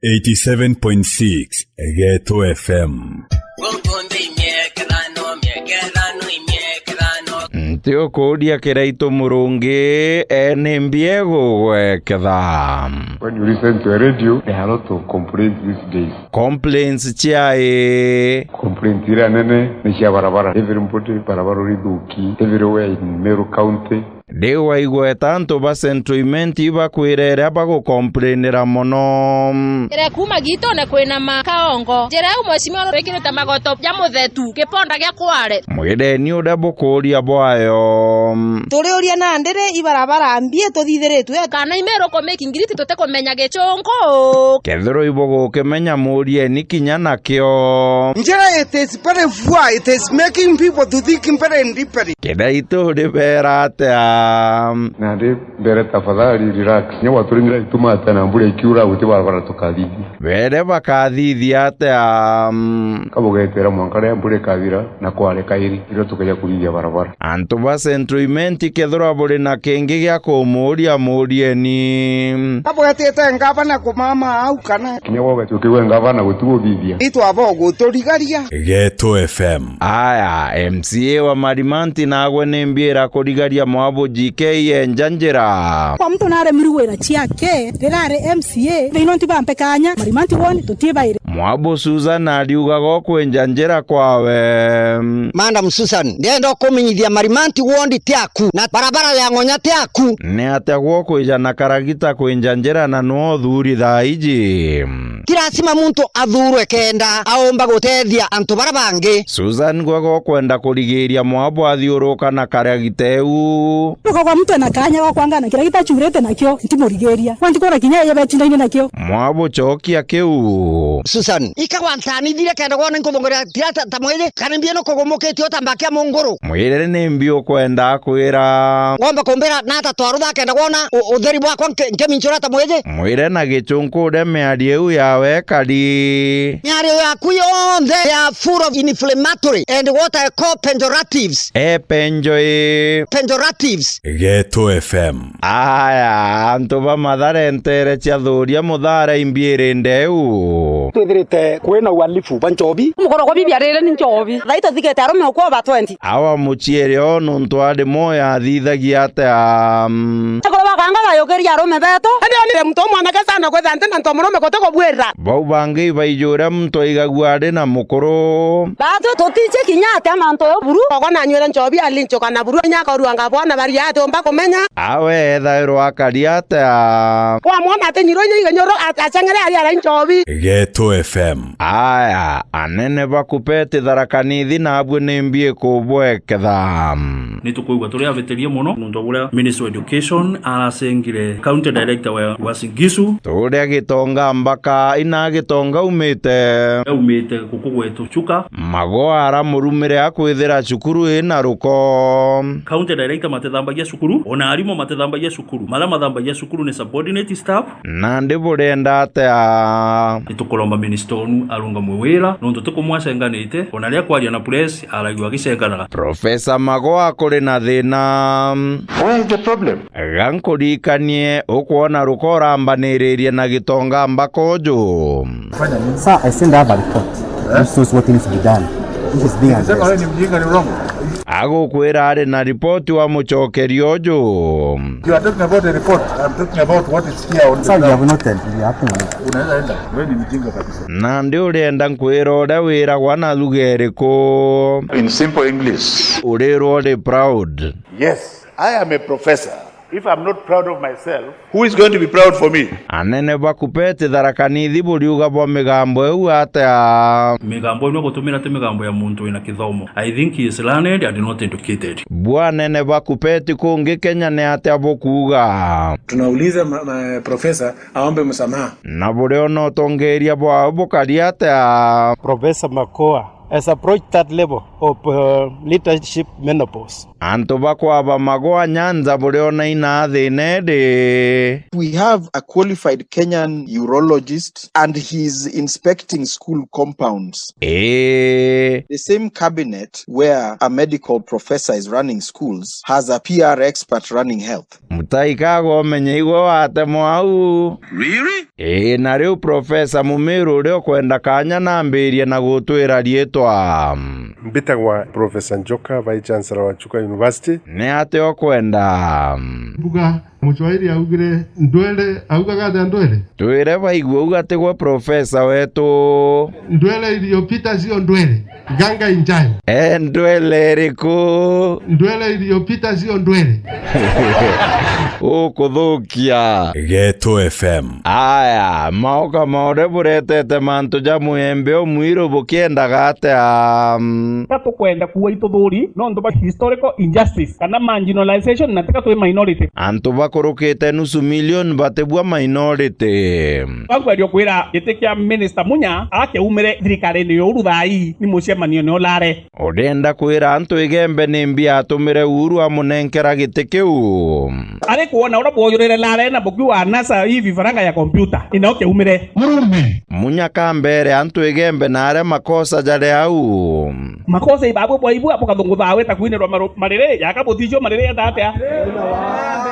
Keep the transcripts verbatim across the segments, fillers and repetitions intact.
Eighty-seven point six Geto F M. Nti ukuuria Kiraitu Murungi, ee, ni mbi egugweketha? When you listen to a radio, there are a lot of complaints these days. Complaints ciai? Complaint iria nene ni cia barabara. Everybody, barabara urithuki. Everywhere in Meru County. Riu waigweta antu ba Central Imenti ibakwira iria bagukomplainira mono. Njira kuuma Gitone kwina makaongo. Njira iu mheshimiwa wikirite magoto ja muthetu, giponda gia Kware. Mwireni uria bukuuria bwayo. Turiuria nandi ri ibarabara mbi tuthithiritwe? Kana i Meru ku make ngiriti tutikumenya Gichungu? Kethirwa ibugukimenya, murieni kinya nakio. Njira it is very poor, it is making people to think very deeply. Kiraitu uribera atia? Nandi mbere, tafadhali relax. Kinya gwaturing'ira ituma atia na mbura ikiura, guti barabara tukathithia. Bere bakathithia atia? Kabugwetera mwanka riria mbura ikathira na Kware kairi, irio tukaja kuthithia barabara. Antu ba Central Imenti, kethirwa buri na kingi gia kumuuria, murieni. Kabwetite ngavana kumama au kana? Kinya gwe ugacokia gwe ngavana gutiguthithia. Itwabo guturigaria. Geto F M. Aya, M C A wa Marimanti nagwe ni mbi irakurigaria mwabu G K enja njira? Kwa mtu naremirwe wira ciake, rirari M C A, they don't bampe kanya, Marimanti woni tutibaire. Mwabu Susan ariugaga ukwenja njira kwawe. Madam Susan, ndienda ukumenyithia Marimanti ward ti aku, na barabara ya Ng'onya ti aku. Ni atia gwo kwija na karagita kwinja njira na nwo uthuuri thaa iji? Ti lazima muntu athuurwe kenda aumba gutethia antu bara bangi. Susan, gwe gwo kwenda kurigiiria mwabu athiuruka na karagita iu? Nuko kwa mtu ena kanya gwa kwangana kiragita acurite nakio, ntimurigiiria. Wanti kura kinya yeye betindaine nakio. Mwabu, cokia kiu. Susan, ikagwa ntanithire kenda gwona inkuthongoria tira ta, ta mwiji, kana mbi ino kugumukitie uta mbaki ya munguru. Mwirire ni mbi ukwenda akwira. Ngomba kumbira nata twarutha kenda gwona u-, utheri bwakwa nke-, nkeminchura ta mwiji. Mwire na gichunku uria miario iu yawe ikari. Miario yaku yonthe ya full of inflammatory and what I call pejoratives. E penjo i. Pejoratives. Geto F M. Aya, antu ba Mathare nteere cia Thuria Muthara imbiiri ndeu. Twithirite kwina uhalifu bwa nchobi. Mukoro kwa bibi arire ni nchobi. Thaai tuthikite arume ukwo ba twenty. Awa muciere o nuntu ari moyo athithagia atia? Akoro bakanga bayukiria arume betu. Indi onire muntu umwanake sana kwitha nti na nto murume guti kubwira. Bau bangi ibaijure muntu aigagua ari na mukuru. Baatu tutiici kinya atia mantu yo buru. Ogo nanywire nchobi alinchuka na buru inya akorua ngabona baria ati umba kumenya. Awe ethairwa akari atia? Wamwona ati nyiro inya igenyoro a-, achang'ere ari ara nchobi. Geto F M. Aya, anene ba Kupeti Tharaka Nithi nabwe ni mbi ikubweketha? Ni tukwigua turi abitirie mono nuntu buria Minister of Education aracengire County Director wa Uasin Gishu. Turia Gitonga mbaka ina Gitonga umite. Aumite guku gwetu Chuka. Magoa aramurumire akwithira cukuru ina ruko. County Director matithambagia cukuru, ona arimu matithambagia cukuru. Maria mathambagia cukuru ni subordinate staff. Nandi burenda atia? Nitukuromba minister onu arungamwe wira, nontu tikumwacenganite, ona riria kwaria na press, araigua agicenganaga. Professor Magoa, kuri na thina. Where is the problem? Ga nkuririkanie, ukwona ruko urambaniririe na Gitonga mbaka uju. Sir, I send out a report. This shows what needs to be done. This is being addressed. Wewe ni mjinga, ni urongo. Agukwira ari na ripoti wa mucokerio uju. You are talking about a report. I'm talking about what is here on the ground. Sir, you have noted. You have to. Unaweza enda. Wewe ni mjinga kabisa. Nandi urienda nkwira uria wiragwa na lugha iriku? In simple English. Urirwa uri proud. Yes, I am a professor. If I'm not proud of myself, who is going to be proud for me? Anene ba Kupeti Tharaka Nithi buriuga bwa migambo iu atia? Migambo ino gutumira ti migambo ya muntu wina kithomo. I think he is learned and not educated. Bwa anene ba Kupeti kungi Kenya ni atia bukuuga? Tunauliza ma-, ma-, professor aombe msamaha. Na buria ona utongeria bwao bukari atia? Professor Makoa has approached that level. of uh, leadership menopause. Antu bakwaba magwa Nyanza buriona ina thina indi. We have a qualified Kenyan urologist and he's inspecting school compounds. Ee. The same cabinet where a medical professor is running schools has a P R expert running health. Mutaikaga umenye igwe watemwa au. Really? Ii, na riu Profesa Mumiru uria ukwenda kanya nambirie na gutwira riitwa. Mbitagwa Profesa Njoka, Vice Chancellor wa Chuka University. Ni atia ukwenda? Mbuga, Mucwairi augire ndwere, augaga atia ndwere? Twire baigua uga tigwe Profesa wetu. Ndwere iliyopita sio ndwere. Ganga injayo. E, ndwele iriku? Ndwele iliyopita sio ndwele. Ukuthukia. Geto F M. Aya, maoka maore buretete mantu ja mwembe umwiru bukiendaga atia? Ka tukwenda kuua ituthuri nontu bwa historical injustice kana marginalization na tika twi minority. Antu bakurukite nusu milioni batibua minority. Bakwerio kwira giti kia minister Munya akiumire thirikarine ya Uhuru thaa ii ni mucemanio ni ulare. Urienda kwira antu Igembe ni mbi atumire Uhuru amunenkera giti kiu? Ari kwona uria bwojurire lare na bukiuga anasa hii vifaranga ya kompyuta, inao kiaumire. Murume. Munya kambere antu Igembe na aria makosa jari au. Makosa ibabwe bwaibua bukathungutha weta kwinirwa maru-, mariri, yaka buticio mariri yenda atia?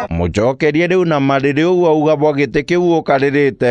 Mucokerie riu na mariri uu auga bwa giti kiu ukaririte.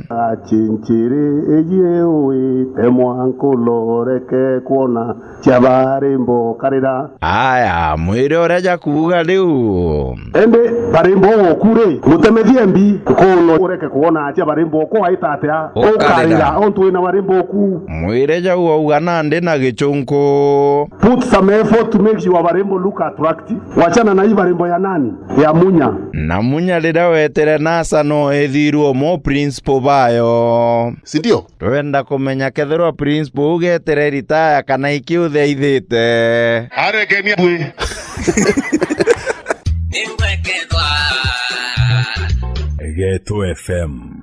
Achinchiri iji ui, temwa nkuloreke kwona cia barimbo karira. Aya, mwire uria jakuuga riu. Indi barimbo uku ri, mutemethie mbi, nkuno ureke kwona cia barimbo uku aita atia? Ukarira. Ukarira, ontu wina barimbo uku. Mwire jau auga nandi na gichunku. Put some effort to make your barimbo look attractive. Wachana na hii barimbo ya nani? Ya Munya. Na Munya riria wetire NASA no ethirwe mo principal bayo. Si ndio? Twenda kumenya kethirwa principal ugetire ritaya kana iki uthiaithite. Arekenia bwi. Geto F M.